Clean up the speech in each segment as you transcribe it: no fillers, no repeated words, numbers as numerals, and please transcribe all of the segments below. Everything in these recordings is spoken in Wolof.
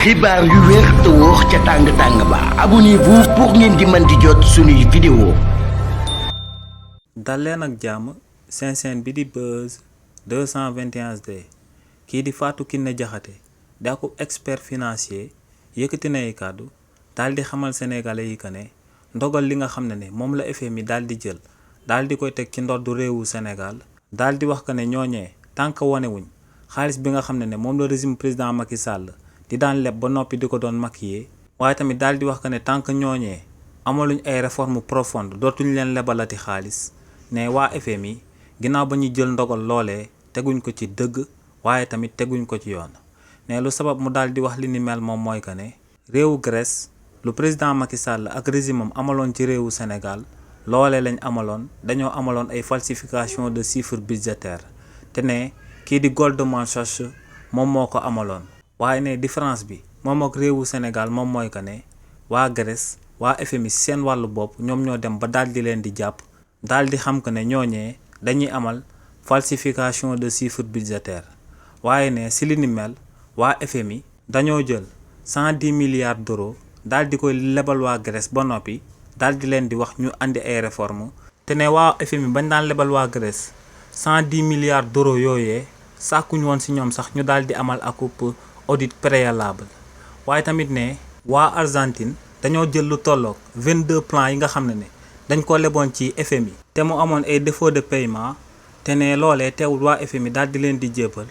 xibaar yu wér te wóor ca tàng-tàng ba abonnez-vous pour ngeen di mën di jot suñuy vidéo. dal leen ak jàmm seen chaîne bi di Buzz 221 HD kii di Fatou Kiné Diakhaté di ak expert financier yëkkati na ay kàddu daal di xamal sénégalais yi que ne ndogal li nga xam ne moom la FMI daal di jël daal di koy teg ci ndoddu réewu Sénégal daal di wax que ne ñooñee tant que wonewuñ xaalis bi nga xam ne moom la régime président Macky Sall di daan leb ba noppi di ko doon maquiller waaye tamit daal di wax que ne tant que ñooñee amaluñ ay réforme profonde dootuñ leen lebalati xaalis ne waa FMI ginnaaw ba ñuy jël ndogal loolee teguñ ko ci dëgg waaye tamit teguñ ko ci yoon ne lu sabab mu daal di wax li ni mel moom mooy que ne réewu Grèce lu président Macky Sall ak régime am amaloon ci réewu Sénégal loolee lañ amaloon dañoo amaloon ay falsification de chiffres budgétaires te ne kii di Goldman Sachs moom moo ko amaloon waaye ne différence bi moom ak réewu Sénégal moom mooy que ne waa Grèce waa FMI seen wàllu bopp ñoom ñoo dem ba daal di leen di jàpp daal di xam que ne ñooñee dañuy amal falsification de chiffres budgétaires waaye ne si li ni mel waa FMI dañoo jël 110 milliards d'euros daal di koy lebal waa Grèce ba noppi daal di leen di wax ñu andi ay réformes te ne waa FMI bañ daan lebal waa Grèce 110 milliards d'euros yooyee sàkkuñ woon si ñoom sax ñu daal di amal akup audit préalable waaye tamit ne waa Argentine dañoo jël lu tolloog 22 plans yi nga xam ne dañ ko leboon ci FMI te mu amoon ay défaut de paiement te ne loolee teewul waa FMI daal di leen di jébbal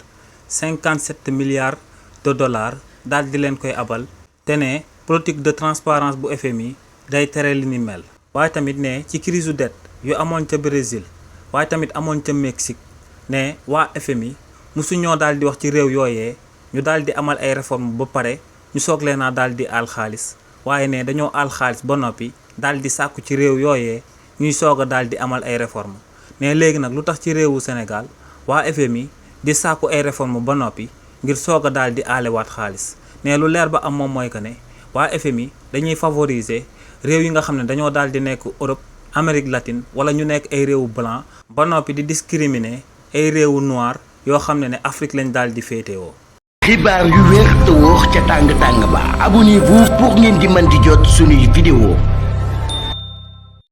57 milliards de dollars daal di leen koy abal te ne politique de transparence bu FMI day tere li ni mel waaye tamit ne ci crise dette yu amoon ca Brésil waaye tamit amoon ca Mexique ne waa FMI musu ñoo daal di wax ci réew yooyee ñu daal di amal ay réformes ba pare ñu soog leen a daal di aal xaalis waaye ne dañoo aal xaalis ba noppi daal di sàkku ci réew yooyee ñuy soog a daal di amal ay réformes ne léegi nag lu tax ci réewu Sénégal waa FMI di sàkku ay réformes ba noppi ngir soog a daal di aalewaat xaalis ne lu leer ba am moom mooy que ne waa FMI dañuy favoriser réew yi nga xam ne dañoo daal di nekk Europe Amérique latine wala ñu nekk ay réewu blanc ba noppi di discriminer ay réewu noir yoo xam ne Afrique lañ daal di féetewoo. xibaar yu wér te wóor ca tàng-tàng ba abonnez-vous pour ngeen di mën di jot suñuy vidéo.